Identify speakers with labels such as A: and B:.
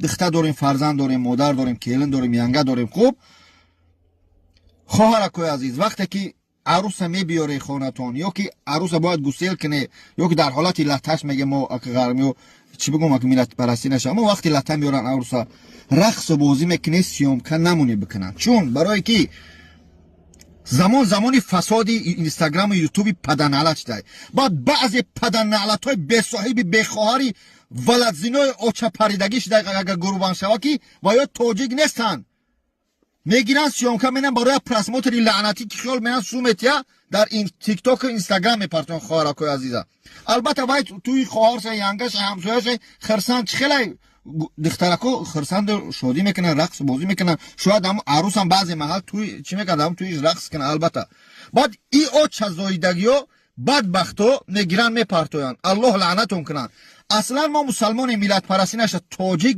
A: Духтар дорем, фарзанд дорем, модар дорем, келин дорем, янга дорем. Хуб, хоҳаракои азиз, вақте ки аруса мебиёре хонатон ё ки аруса бояд гусел куне, ё ки дар ҳолати латаш меге, мо ака ғармиё чӣ бигӯм, ака миллатпарастӣ наша, аммо вақти лата меёран аруса, рақсу бозӣ мекуне, съёмка намоне бикунанд, чун барое ки замон замони фасоди Инстаграму Ютуби паданалат шудай. Баъд баъзе паданалатҳои бесоҳиби, бехоҳари, валадзинои очапаридагӣ шудай, агар гурубан шава, ки ва ё тоҷик нестанд, мегиранд, съёмка менан барои просмотри лаънатӣ, ки хиёл менан суметия, дар Тиктоку Инстаграм мепартоян. Хоҳаракои азиза, албатта, вай туи хоҳарша, янгаша, ҳамсояша хирсанд, чӣ хелай духтарако хирсанду шодӣ мекунанд, рақсу бозӣ мекунанд. Шояд ҳам арӯсам баъзе маҳал туи чӣ мекард, ҳам туи рақс кунад, албатта. Баъд и очазоидагиё, бадбахто мегиранд, мепартоянд. Аллоҳ лаънатон кунанд. Аслан мо мусалмони, миллатпарастӣ наша, тоҷик.